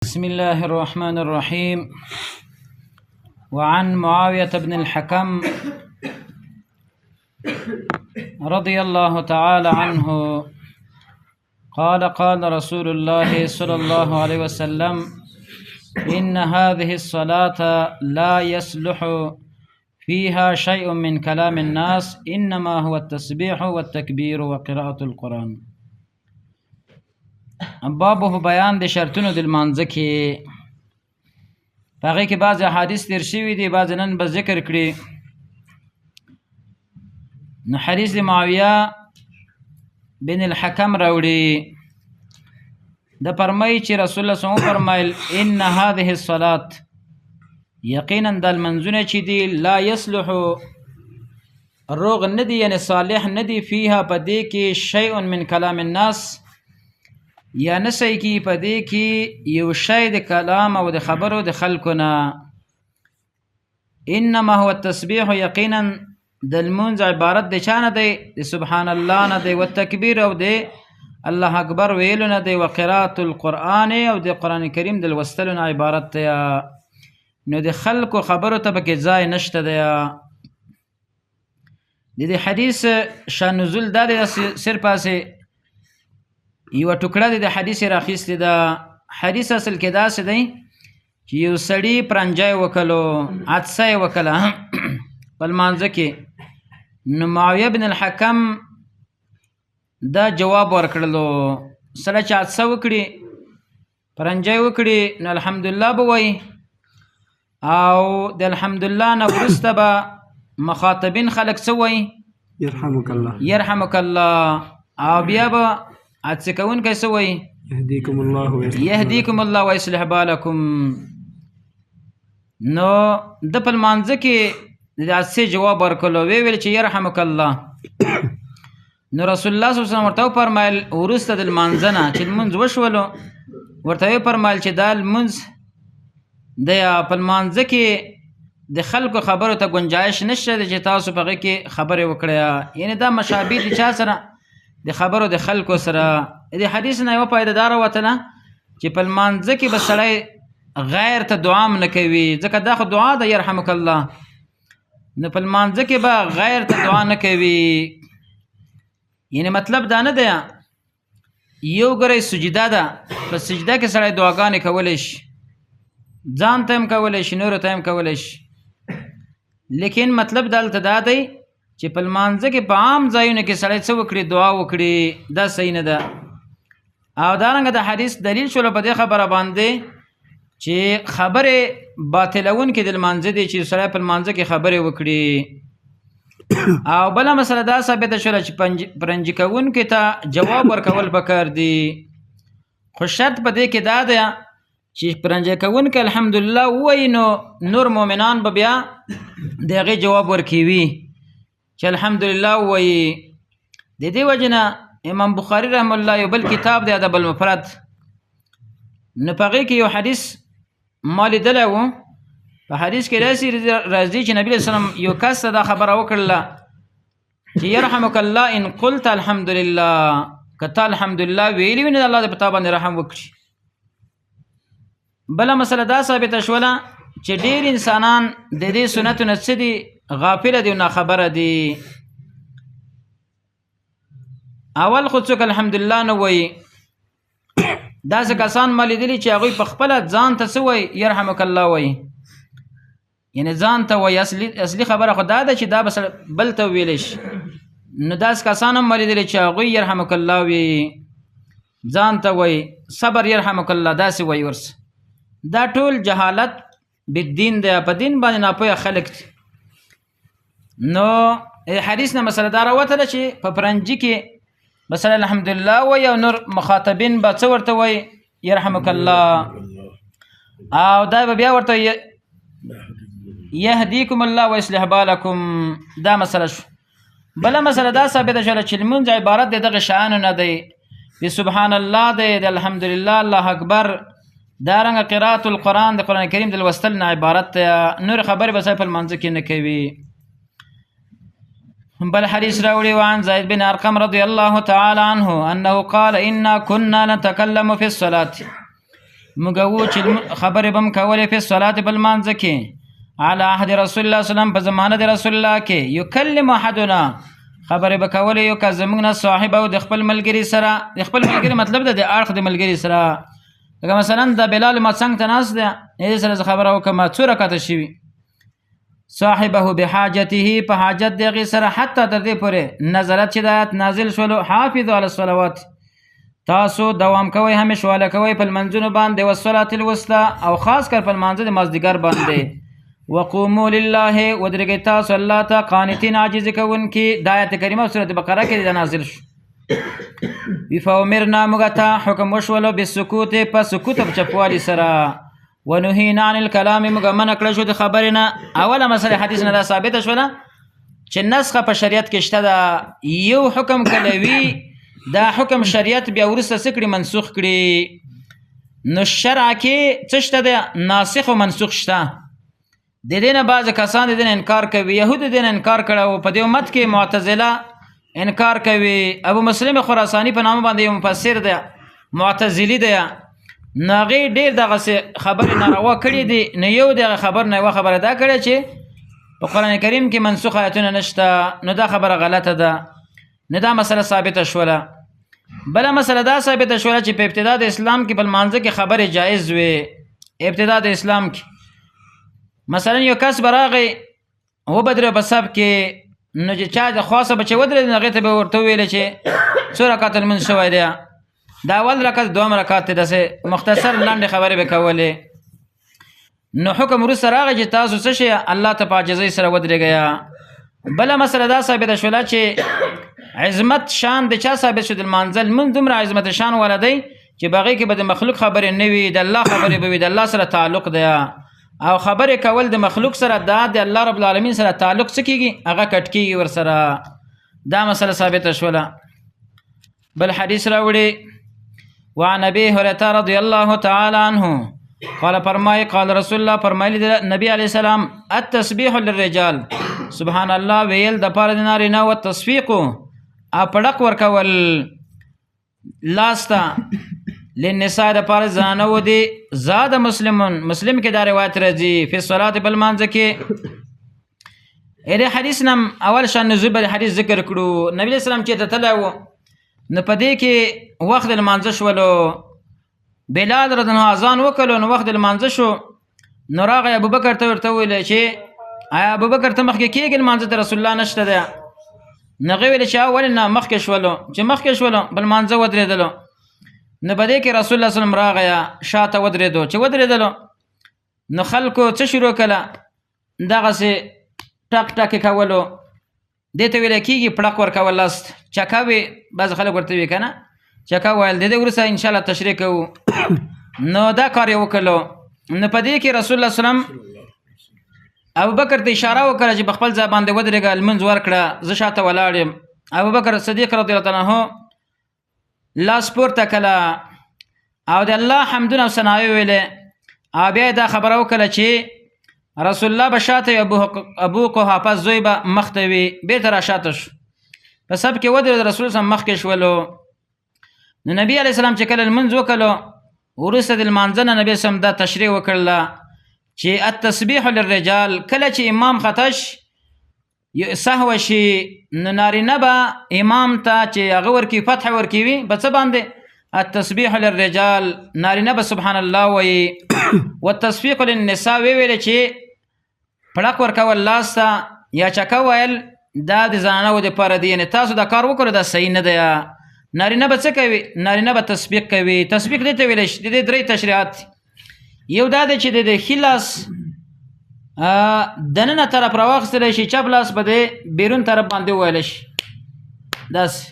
بسم الله الرحمن الرحيم. وعن معاوية بن الحكم رضي الله تعالى عنه قال: قال رسول الله صلى الله عليه وسلم: إن هذه الصلاة لا يصلح فيها شيء من كلام الناس، إنما هو التسبيح والتكبير وقراءة القرآن. باب په بیان د شرطونو د لمانځه کې، په هغې کې بعضې احادیث تېر شوي دي، بعضې نن به ذکر کړي. نو حدیث د معاویه بن الحکم راوړي، د فرمایي چې رسول الله صلی الله علیه وسلم فرمایل: ان هذه الصلاة، یقینا د لمنځونه چې دي، لا یصلح، روغ ندی، یعنی صالح ندی، فیها، په دې کې، شیء من کلام الناس، یا نه صحیح کی په دې کې یو شی د کلام او د خبرو د خلکو نه. انما هو التسبیح، یقینا د لمونځ عبارت د چا نه دی؟ د سبحان الله نه دی، والتکبیر، او د الله اکبر ویلو نه دی، وقرات القرآن، او د قرآن کریم د لوستلو نه عبارت دی. نو د خلکو خبرو ته پکې ځای نشته دی. د دې حدیث شان نزول دا دی، صرف هسې یوه ټوکړه د حدیث راخیستې ده. حدیث اصل کې داسې دی چې یو سړي پرنجی وکړو، عدسه یې وکړه په لمانځه کې. نو معاویه بن الحکم دا جواب ورکړلو، سړی چې عدسه وکړي، پرنجی وکړي، نو الحمدلله به وایي، او د الحمدلله نه وروسته به مخاطبین خلک څه وایي؟ يرحمك الله. يرحمك الله. او بیا به عدسه کوونکی څه وایي؟ يهديكم الله ويصلح. يهديكم الله ويصلح بالكم. نو د په لمانځه کې د عدسې جواب ورکړلو، ویې ویل چې يرحمك الله. نو رسول الله صلی الله علیه وسلم ورته وفرمایل، وروسته د لمانځه نه چې لمونځ وشولو، ورته ویې فرمایل چې دا لمونځ د په لمانځه کې د خلکو خبرو ته گنجایش نشته دی چې تاسو په هغې کې خبرې وکړئ. یعنې دا مشابه دي چا سره؟ د خبرو د خلکو سره. د حدیث نه یوه فایده دا راوتله چې په لمانځه کې به سړی غیر ته دعا هم نه کوي، ځکه دا خو دعا ده یرحمک الله. نو په لمانځه کې به غیر ته دعا نه کوي. یعنې مطلب دا نه دی یو ګری سجده ده، په سجده کې سړی دعاګانې کولی شي، ځان ته هم کولی شي، نورو ته هم کولی شي، لیکن مطلب دلته دا دی چې په لمانځه کې په عام ځایونو کې سړی څه وکړي؟ دعا وکړي، دا صحیح نه ده. او دارنګه د حدیث دلیل شول په دې خبره باندې چې خبرې باطلوونکې د لمانځه دي چې سړی په لمانځه کې خبرې وکړي. او بله مسله دا ثابته شوله چې پرنجي کوونکي ته جواب ورکول پکار دي، خو شرط په دې کې دا دی چې پرنجي کوونکی الحمدلله ووایي، نو نور مؤمنان به بیا د هغې جواب ورکوي چې الحمدلله ووایي. د دې وجې نه امام بخاري رحمه الله یو بل کتاب دی ادب المفرد، نو په هغې کې یو حدیث ما لیدلی و. په حدیث کې داسې راځي چې نبي علیه السلام یو کس ته دا خبره وکړله چې یرحمک الله ان قلت الحمدلله، که تا الحمدلله ویلي وي نو الله دې په تا باندې رحم وکړي. بله مسله دا ثابته شوله چې ډېر انسانان د دې سنتو نه څه دي؟ غافله دي او ناخبره دي. اول خو څوک الحمدلله نه وایي. داسې کسان ما لیدلي چې هغوی په خپله ځان ته څه وایي؟ یرحمک الله وایي، یعنې ځان ته وایي. اصلي خبره خو دا ده چې دا به بل ته وویلی شي. نو داسې کسان هم ما لیدلي چې هغوی یرحمک الله وایي، ځان ته وایي، صبر یرحمک الله داسې وایي ورسه. دا ټول جهالت بالدین دی، په دین باندې ناپوهه خلک دي. نو حدیث نه مسله دا راوتله چې په پرنجي کې مثلا الحمدلله وایي او نور مخاطبین به څه ورته وایي؟ یرحمک الله. او دا به بیا ورته یهدیکم الله ویصلح بالکم. دا مسله شو. بله مسله دا ثابته شوله چې لمونځ عبارت د دغه شیانو نه دی، د سبحان الله دی، د الحمدلله، الله اکبر، دارنګه قرات القرآن، د قرآن کریم د لوستل نه عبارت دی. نور خبرې به سړی په لمانځه کې نه کوي. بل حدیث راوړي وعن زید بن ارقم رضی الله تعالی عنه انه قال انا كنا نتكلم في الصلاة. موږ وو چې خبرې بم کولې په صلات بل مانځ کې علی عهد رسول الله صلی الله علیه وسلم په زمانه د رسول الله کې یکلم احدنا خبرې به کولې یو که زموږ نه صاحب او د خپل ملګري سره، د خپل ملګري مطلب ده د اړخ د ملګري سره. لکه مثلا د بلال ما څنګ ته ناست دی، دې سره زه خبره وکړم څو رکعته شوي. صاحبه بحاجته په حاجت د هغې سره حتی تر دې پورې نزلت چې د آیت نازل شولو حافظو علی الصلوات، تاسو دوام کوئ همیشواله کوئ په لمانځونو باندې، والصلاة الوسطی او خاص کر په لمانځه د مازدیګر باندې، وقوموا لله ودرېږئ تاسو الله ته قانتین عاجزي کوونکي. دا آیت کریمه سورة بقره کې دا نازل شو. فامرنا موږ ته حکم وشولو بالسکوت په سکوت په چپوالي سره، ونهینا عن الکلام موږ منع کړی شو د خبرې نه. اوله مسله حدیث نه دا ثابته شوله چې نسخه په شریعت کې شته ده، یو حکم کله وي دا حکم شریعت بیا وروسته څه کړي؟ منسوخ کړي. نو شرع کې څه شته ده؟ ناسخ او منسوخ شته. د دې نه بعضې کسان د دې نه انکار کوي، یهود د دې نه انکار کړی و، په دې امت کې معتزله انکار کوي. ابو مسلم خراساني په نامه باندې یو مفسر دی، معتزلي دی، نو هغې ډېر دغسې خبرې ناروا کړې دي. نو یو دغه خبر نه یوه خبره دا کړې چې په قرآن کریم کې منسوخ آیتونه نشته، نو دا خبره غلطه ده. نو دا مسله ثابته شوله. بله مسله دا ثابته شوله چې په ابتدا د اسلام کې په لمانځه کې خبرې جایز وې. ابتدا د اسلام کې مثلا یو کس به راغی وبدرېد په صف کې، نو چې چا د خوا څخه به چې ودرېد نو هغې ته به ورته وویل چې څو رکعته لمونځ شوی دی، دا اول رکعت دوهم رکعت دی، داسې مختصر لنډې خبرې به کولې. نو حکم وروسته راغی چې تاسو څه شی الله ته په عاجزۍ سره ودرېږئ. بله مسله دا ثابته شوله چې عظمت شان د چا ثابت شو؟ د لمانځه. لمونځ دومره عظمت شان والا دی چې په هغې کې به د مخلوق خبرې نه وي، د الله خبرې به وي، د الله سره تعلق دی. او خبرې کول د مخلوق سره دا د الله رب العالمین سره تعلق څه کېږي؟ هغه کټ کېږي ورسره. دا مسله ثابته شوله. بل حدیث راوړي وعن ابي هريره رضی الله تعالی عنه قال فرمای قال رسول الله فرمایلی نبی علیه السلام التسبیح للرجال، سبحان الله ویل د پاره د نارینه او تصفیق اپړق ورکول لاسته للنساء د پاره زنانه و دي. زاد مسلمون، مسلم کې دا روایت راځي فی الصلاه بل مانځ کې. اې حدیث نم اول شان نزول به حدیث ذکر کړو. نبی علیہ السلام چې ته تللی و نو په دې کې وخت د لمانځه شولو، بلال رضی الله اذان وکړو نو وخت د لمانځه شو. نو راغی ابوبکر ته ورته وویل چې آیا ابوبکر ته مخکې کېږي لمانځه ته رسول الله نشته دی؟ نو هغې ویل چې ولې نه مخکې شولو. چې مخکې شولو بل لمانځه ودرېدلو. نو په دې کې رسول الله صلی الله علیه وسلم راغی شاته ودرېدو. چې ودرېدلو نو خلکو څه شروع کړه؟ دغسې ټک ټک یې کولو. دې ته ویل کېږي پړق ورکول لاس چکه وي، بعضې خلک ورته وي که نه چکه ویل. د دې وروسته انشاءالله تشریح کوو. نو دا کار یې وکړلو. نو په دې کې رسول الله صلی الله علیه وسلم ابوبکر ته اشاره وکړه چې په خپل ځای باندې ودرېږه، لمونځ ورکړه، زه شاته ولاړ یم. ابوبکر صدیق رضی الله تعالی عنه لاس پورته کړه او د الله حمدونه او ثناوې ویلې او بیا یې دا خبره وکړه چې رسول الله به شاته وي، ابو قحافه زوی به مخته وي. بېرته را شاته شو، په صف کې ودرېد، رسول الله مخکې شولو. نو نبی علیه السلام چې کله لمونځ وکړلو وروسته د لمانځه نه نبی سم دا تشریح وکړله چې التسبیح للرجال، کله چې امام خطا شي سهوه شي نو نارینه به امام ته چې هغه ورکوي فتح ورکوي په څه باندې؟ التسبیح للرجال، نارینه به سبحان الله وایي. والتصفیق للنساء وی ویل چې پړق ورکول لاس ته یا چکه ویل دا د زنانو دپاره دی، یعنې تاسو دا کار وکړو دا صحیح نه دی. نارینه به څه کوي؟ نارینه به تصفیق کوي. تصفیق دې ته ویلی شي، د دې درې تشریحات. یو دا دی چې د ښي لاس دننه طرف راواخیستلی شي، چپ لاس به د بیرون طرف باندې وویلی شي داسې.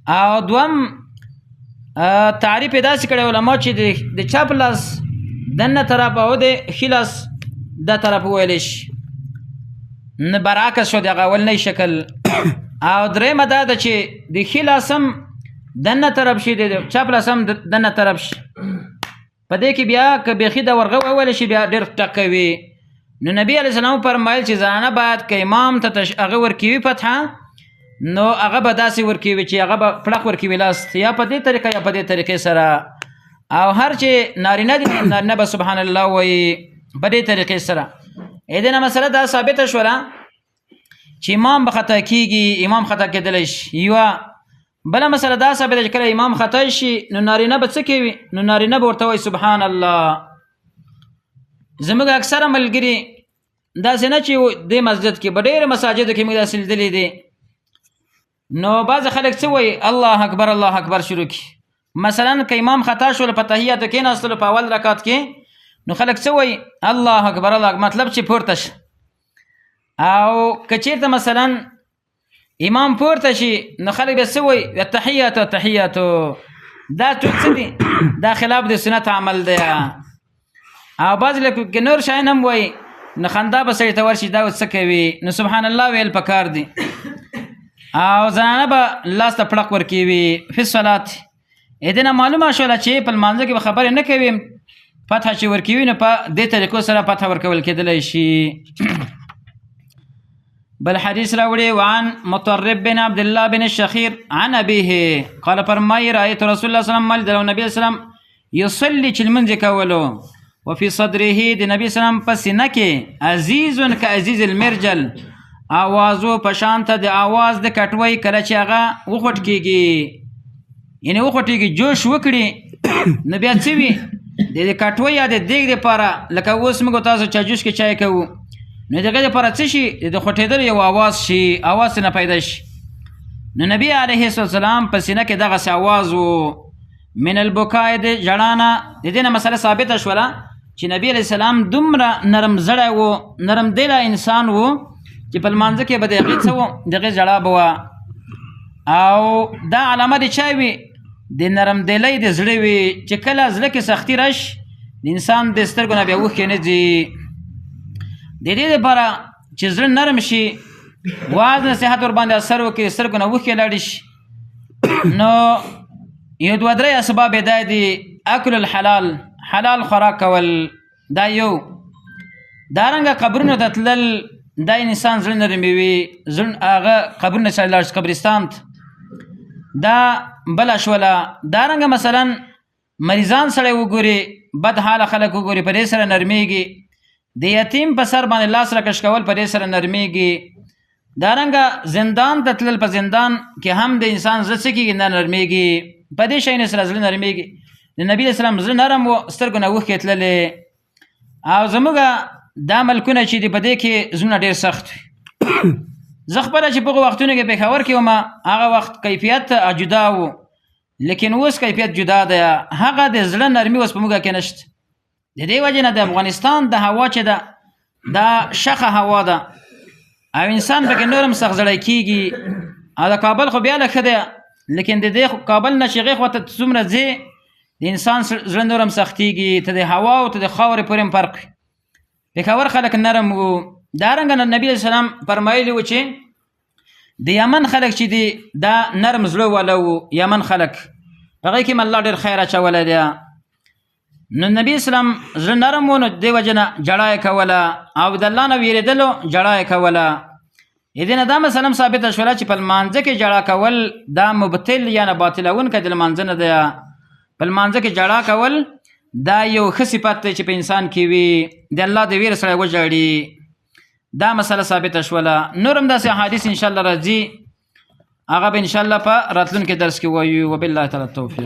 او دوم تعریف یې داسې کړی علما چې د چپ لاس دننه طرف او د ښي لاس دا طرف وویلی شي، نو برعکس شو د هغه اولنی شکل. او درېیمه دا ده چې د ښي لاس هم دننه طرف شي، د چپ لاس هم دننه طرف شي. په دې کې بیا که بیخي د ورغه وویل شي بیا ډېر ټک کوي. نو نبی علیه السلام فرمایل چې زنانه باید که امام ته هغه ورکوي فتحه، نو هغه به داسې ورکوي چې هغه به پړق ورکوي لاس، یا په دې طریقه یا په دې طریقې سره. او هر چې نارینه دي، نارینه به سبحان الله وایي په دې طریقې سره. اې دې نه مسله دا ثابته شوله چې امام به خطا کیږي، امام خطا کېدلی شي. یوه بله مسله دا ثابته چې کله امام خطا شي نو نارینه به څه کوي؟ نو نارینه به ورته وایي سبحان الله. زموږ اکثره ملګري داسې نه چې دې مسجد کې، په ډېرو مساجدو کې موږ داسې لیدلي دي، نو بعضې خلک څه وایي؟ الله اکبر الله اکبر شروع کړي. مثلا که امام خطا شول په تحیاتو کېناستلو په اول رکعت کې، نو خلک څه وایي؟ الله اکبر الله اکبر، مطلب چې پورته شه. او که چېرته مثلا امام پورته شي نو خلک بیا څه وایي؟ التحیاتو التحیاتو. دا ټول څه دي؟ دا خلاف د سنت عمل دی. او بعضې لکه کې نور شیان هم وایي، نو خندا به سړي ته ورشي دا اوس څه کوي. نو سبحان الله ویل پکار دي. او زنانه به لاس ته پړق ورکوي فی الصلات. ا دې نه معلومه شوله چې په لمانځه کې به خبرې نه کوي، فتح چې ورکوي نو په دې طریقو سره فتح ورکول کېدلی شي. بل حدیث راوړي، وعن مطرب بن عبد الله بن الشخير عن أبيه قال فرمای رأيت رسول الله صلی الله علیه وسلم، مل درو نبی صلی الله علیه وسلم یصلي چې لمونځ یې کولو، وفي صدره د نبی صلی الله علیه وسلم په سینه کې عزیز کعزیز المرجل، آوازو په شان ته د آواز د کټوۍ کله چې هغه وخوټکېږي، یعنې وخوټېږي جوش وکړي، نو بیا څه وي؟ د دې کټوۍ یا د دیګ دپاره، لکه اوس موږ تاسو چاجوش کې چای کوو، نو دغه دپاره څه شي؟ د خوټېدلو یو آواز شي، آواز څنګه پیدا شي. نو نبی علیه الصلاة والسلام په سینه کې دغسې آواز و، من البکای د ژړا نه. د دې نه مسله ثابته شوله چې نبی علیه السلام دومره نرم زړی و، نرم دله انسان و، چې په لمانځه کې به د هغې څه و؟ د هغې ژړا به وه. او دا علامه د چا وي؟ د نرم دلۍ د زړه وي، چې کله زړه کې سختي راشي د انسان د سترګو نه بیا اوښکې نه ځي. د دې لپاره چې زړه نرم شي، واز نصیحت ورباندې اثر وکړي، سترګو نه اوښکې لاړې شي، نو یو دوه درې اسباب یې دا دي. اکل الحلال، حلال خوراک کول، دا یو. دارنګه قبرونو ته تلل، دا انسان زړه نرموي، زړه هغه قبرونه چې لاړ شي قبرستان ته، دا بله شوله. دارنګه مثلا مریضان سړی وګوري، بد حاله خلک وګوري، په دې سره نرمېږي. د یتیم په سر باندې لاس راکش کول، په دې سره نرمېږي. دارنګه زندان ته تلل، په زندان کې هم د انسان زړه څه کېږي؟ نه نرمېږي. په دې شیانو سره زړه نرمېږي. د نبي علیه السلام زړه نرم و، سترګو نه اوښکې تللې. او زموږ دا ملکونه چې دي په دې کې زړونه ډېر سخت وي. زه خپله چې په هغو وختونو کې پېښور کې وم، هغه وخت کیفیت جدا و، لیکن اوس کیفیت جدا دی. هغه د زړه نرمي اوس په موږ کې نشته. د دې وجې نه د افغانستان د هوا چې ده، دا شخه هوا ده، او انسان پکې نور هم سخت زړی کېږي. او د کابل خو بیا لږ ښه دی، لیکن د دې کابل نه چې هغې خوا ته څومره ځې، د انسان زړه نور هم سختېږي. ته د هوا او ته د خاورې پورې هم فرق وي. پېښور خلک نرم وو. دارنګه نبی علیه السلام فرمایلي وو چې د یمن خلک چې دي دا نرم زړه والا وو. یمن خلک هغې کې هم الله ډېر خیر اچولی دی. نو نبی اسلام زړه نرم و، نو دې وجې نه ژړا یې کوله، او د الله نه وېرېدلو ژړا یې کوله. د دې نه دا مسله هم ثابته شوله چې په لمانځه کې ژړا کول دا مبتل یا نه باطلوونکی د لمانځه نه دی. په لمانځه کې ژړا کول دا یو ښه صفت دی چې په انسان کې وي، د الله د وېرې سره وژاړي. دا مسله ثابته شوله. نور هم داسې احادیث انشاءالله راځي، هغه به انشاءالله په راتلونکي درس کې وایو. وبالله تعالی التوفیق.